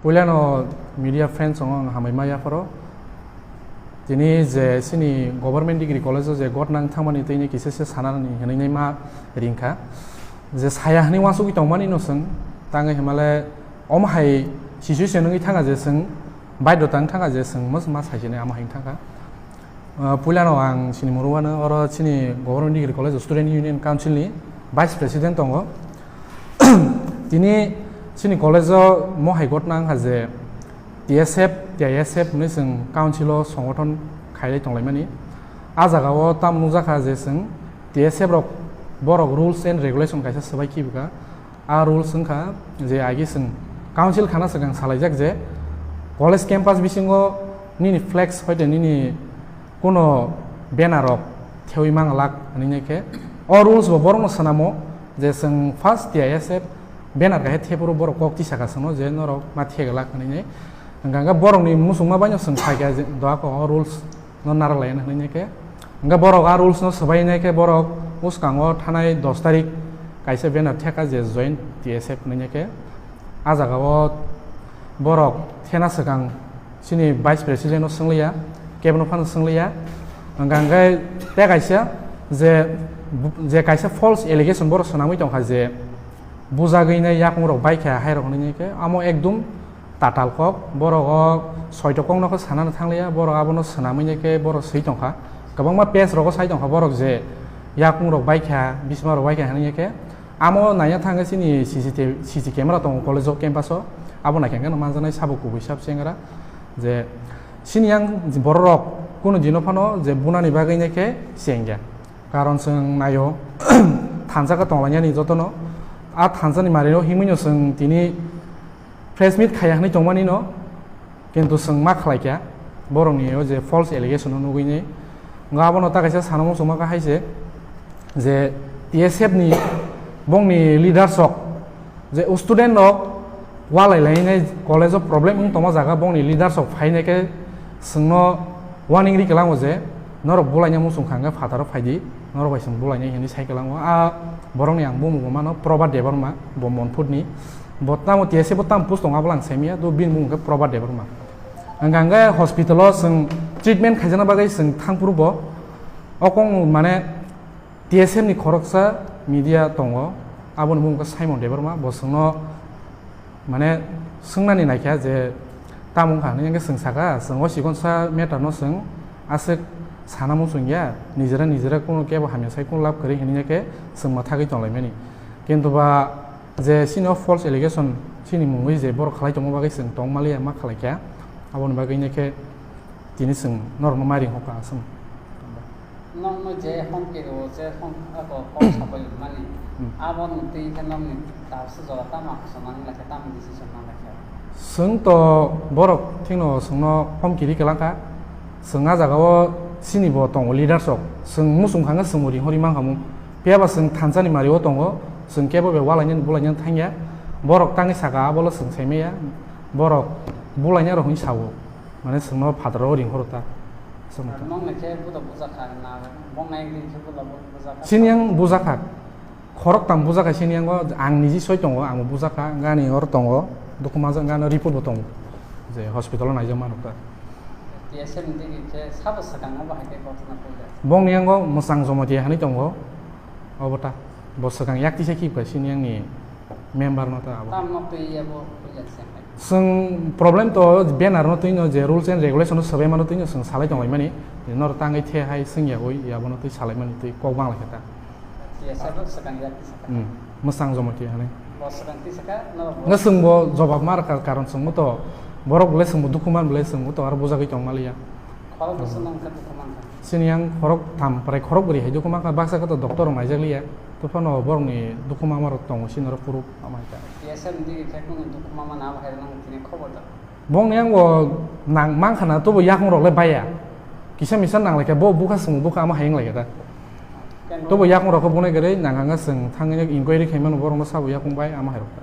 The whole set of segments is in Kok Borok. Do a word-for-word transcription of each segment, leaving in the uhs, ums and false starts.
Puilano media friends rokno ang hambai ma yapharo. Tini je chini government degree college o je gotnang thangmani tini kisa se sanani hinwi ma ringkha. Je saya hinwi uansugwi tongmani no chwng tangwi himale omo hai situation wngwi thangkha je chwng baidota wng thangkha je chwng mas ma saisini amo hai wng thangkha. Ah, puilano ang chini muruwano oro chini Government Degree College Student Union Council ni Vice President tongo. Tini chini college o mo hai gotna wngkha je T S F, T I S F hinwi chwng council o songothon khailai tonglaimani. A jaga o tamo nukjakha je chwng T S F rok borok rules and regulation kaisa swbai khibika. A rules wngkha je agi chwng council khana swkang salaijak je college campus bisingo nini flex hoite nini kuno banner rok thewi manglak hinwi khe o rules bo borokno swnamo je chwng first T I S F banner kaisa thephuru borok kok tisaka chwngno je norok ma theglak hinwi. Hwnkha hwnkhe borokni muchungma baino chwng phaikha je doa kok o rules no narwk lai hinwi khe. Hwnkhe borok a rules no swbai hinwi khe borok bwskango thanai dos tarik kaisa banner theka je join T S F hinwi khe. A jaga o borok thena swkang chini vice president no swngliya, kebo no phano swngliya. Hwnkha hwnkhe tei kaisa je, je kaisa false allegation borok swnamwi tongkha je bujagwi nai yakung rok baikha hai rok hinwi khe amo ekdum tatal kok, borok o soito kok no khe sana no thangliya, borok abono swnamwi nai khe borok swi tongkha. Kwbangma page rogo sai tongkha borok je yakung rok baikha, bisma rok baikha hinwi khe. Amo naina thangkhe chini C C T V, C C camera tongo college o campus o, abo naikhe manjaknai sabo kubui sab chengra je chini yang borok rok kunu dino phano je bunani bagwi nai khe chengya. Karon chwng naio thansa khe tonglainani jotono. A thansani mario himwino chwng tini press meet khaiya hinwi tongmani no, kintu chwng ma khlai kha borokni o je false allegation no nugwi ni. Nga abono ta kaisa sana muchungma kha hai se je T S F ni bongni leaders rok je student rok walai lai nai college o problem wng tongma jaga bongni leaders rok phai nai khe chwngno warning ri kwlango je norok bulaina muchung kha hwnkhe phataro phai di, norok bai chwng bulainai hinwi sai kwlango. A borokni ang bumung bo mano Prabhat Debbarma, bo Monputni. Bo tamo T S F bo tamo post tongo, abono ang saimanya, do bini bumung khe Prabhat Debbarma. Hwnkha hwnkhe hospital o chwng treatment khaijakna bagwi chwng thangphuru bo, okong mane T S F ni khoroksa media tongo, aboni bumung khe Simon Debbarma, bo chwngno mane swngnani naikha je tamo wngkha hinwi, hwnkhe chwng sakha, chwng o chikonsa matter no chwng aswk sana muchungya, nijera nijera kuno kebo hamya sai kuno lab kwrwi hinwi khe chwng mwthagwi tonglaimani. Kintu ba je chini o false allegation chini mungwi je borok khlai tongma bagwi chwng tong maliya ma khlai kha, aboni bagwi khe tini chwng norokno ma ring hokha aswk. Nokno je hom kiri o je hom ako kok sapai mani. Hmm. Abo ni twi khe nokni tabsa jora tamo action nang lakha, tamo decision nang lakha. Chwng to borok thikno chwngno hom kiri kwlangkha. Chwng a jaga o chini bo tongo leaders rok. Chwng muchung kha hwnkhe chwng bo ring hori mankha mu. Phiya ba chwng thansa ni mari o tongo. Chwng kebo be walainani bulainani thangya. Borok tangwi saka abo le chwng saimaya. Borok bulaina rok hinwi sao. Mane chwngno phataro ring horo ta. Chwng ta. Nong le khe buda bujakha na, bong nai ring khe buda bu-, bujakha. Chini yang bujakha. Khorok tam bujakha chini yango, ang niji soi tongo, ang bujakha, gani or tongo, dukhu majak gani report bo tongo. Je hospital o naijak mano ta. T S F ni digi khe sabo swkang o bahai khe kothona koi da. Bong ni yango mwsang jomo tiya hani tongo. Obo ta. Bo swkang yak tisa khibka chini yang ni member no ta abo. Tam nok twi yabo koi jak se. Chwng problem to banner no twi no je rules and regulation no swbai mano twi no chwng salai tonglaimani. Nor tangwi the hai swngya oi abono twi salaimani twi kok bangla khe ta. Yes, sir, no swkang ya, twi swkang. Hmm, mwsang jomo twi hwnwi. Bo swkang twi swkang, no bo. Nga chwng bo jobab ma rwkha, karon chwng bo to borok bwlai chwng bo dukhu man bwlai chwng bo to aro bujagwi tong maliya. Khorok bo swkang kha dukhu man kha. Chini yang khorok tham prai khorok bwrwi hai dukhu man kha, baksa khe to doctor rok naijak liya. Tei phano borokni dukhu mama rok tongo, chini oro phuru ama hai ta. T S F ni digi khe kunu dukhu mama na abo hai rwna tini khobor da. Bongni ang bo nang mankha na, tobo yakung rok le baya. Kisa misa nang lai khe bo bukha swngo, bukha ama hai wng lai khe ta. Ken tobo yakung rok khe bunai kwrwi nang hwnga chwng thangwi inquiry khai mano, borok no sabo yakung bai ama hai rok ta.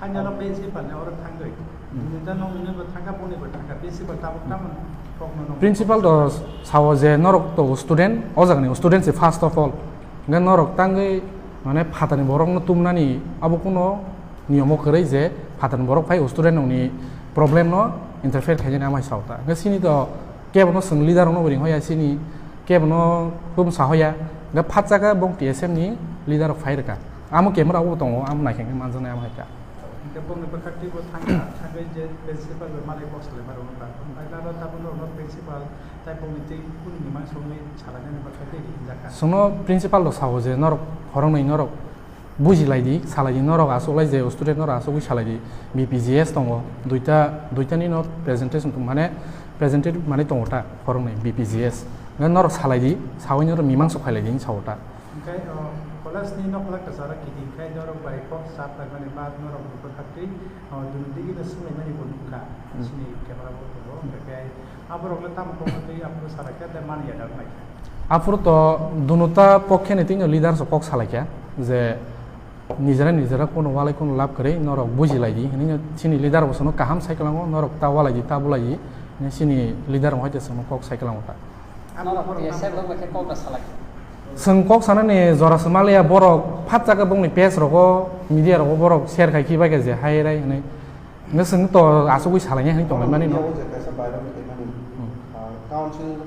Hanya no principal ne oro thangwi. Hmm. Nini ta nong nini bo thangkha, boni bo thangkha, principal tabuk tamo kok no nong. Principal to sao je norok to student, o jaga ni student se first of all. Hwnkhe norok tangwi mane phatani borok no tumnani abo kuno Niyomo kwrwi je phatar borok phai student rokni problem no interfere khainani amai sao ta. Hwnkhe sini to kebo no swng leader rokno bo ring hoya sini, kebo no hum sa hoya. Hwnkhe phatsa khe bong T S M ni leader rok phai rwkha. Amo camera o tongo, amo naikhe manjaknai amo hai kha. Hwnkhe bongni bwkhak twibo thangkha, thangwi je principal bai malai kok salai maro wngkha. Hwnkhe laro tabuk norokno principal tai bongni tei kunu mimang songwi salainani bwkhak twi hinjakha. Chwngno principal rok sao je norok khoroknwi norok buji lai di, salai di, norok aswk lai je student norok aswk wi salai di, B P G S tongo, duita, duita ni no presentation tong, mane presented mane tongo ta, khoroknwi B P G S. Hwnkhe norok salai di, sawi norok mimang sok khailai di, hinwi sao ta. Hwnkhe, o, college ni nokla kwcharo kiting khai norok bai kok sa phaimani ba norok ni bwkhak twi, o, dunu digi no swnglaimani bo nukha, Hmm. sini camera bo tongo, hwnkhe aborok no tamo kok twi aphuru salai kha, tei mani ya dak nai kha. Aphuru to dunuta pokhe ni tino leader so kok salai kha je nijera nijera kuno walai kuno lab kwrwi norok buji lai di hinwi sini leader bo sono kaham sai kwlango, norok ta walai di ta bulai di hinwi sini leader bo hai sono kok sai kwlango ta. Norok T S F rok bai khe kok da salai kha. Chwng kok sanani jora se maliya borok phatsa khe bongni page rogo media rogo borok share khai khibai khe je hai rai hinwi. Hwnkhe chwng to asugwi salai ya hinwi tonglai mani no. Media o je kaisa viral khaimani, Hmm. ah, council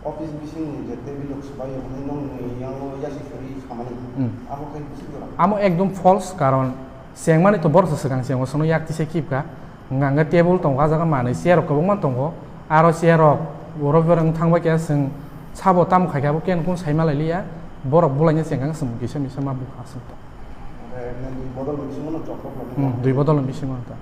office bisingni je table rok swbai ya hinwi nongni yango yasi suri samani. Hmm. Amo khai bisi jora. Amo ekdom false, karon chengmani to borok se swkang chengo sono yak tise kip kha. Hwnkha hwnkhe table tongo, ah jaga manwi chair rok kwbangma tongo. Aro chair rok oro bereng thangbai khe chwng sabo tamo khai khe abo ken kun sai malai liya. Borok bulaina chengkha chwng kisa misa ma bukha aswk to. Oke, nang dui bodol ni bisingo no chok chok lagwi Hmm, tong. Dui bodol ni bisingo ta.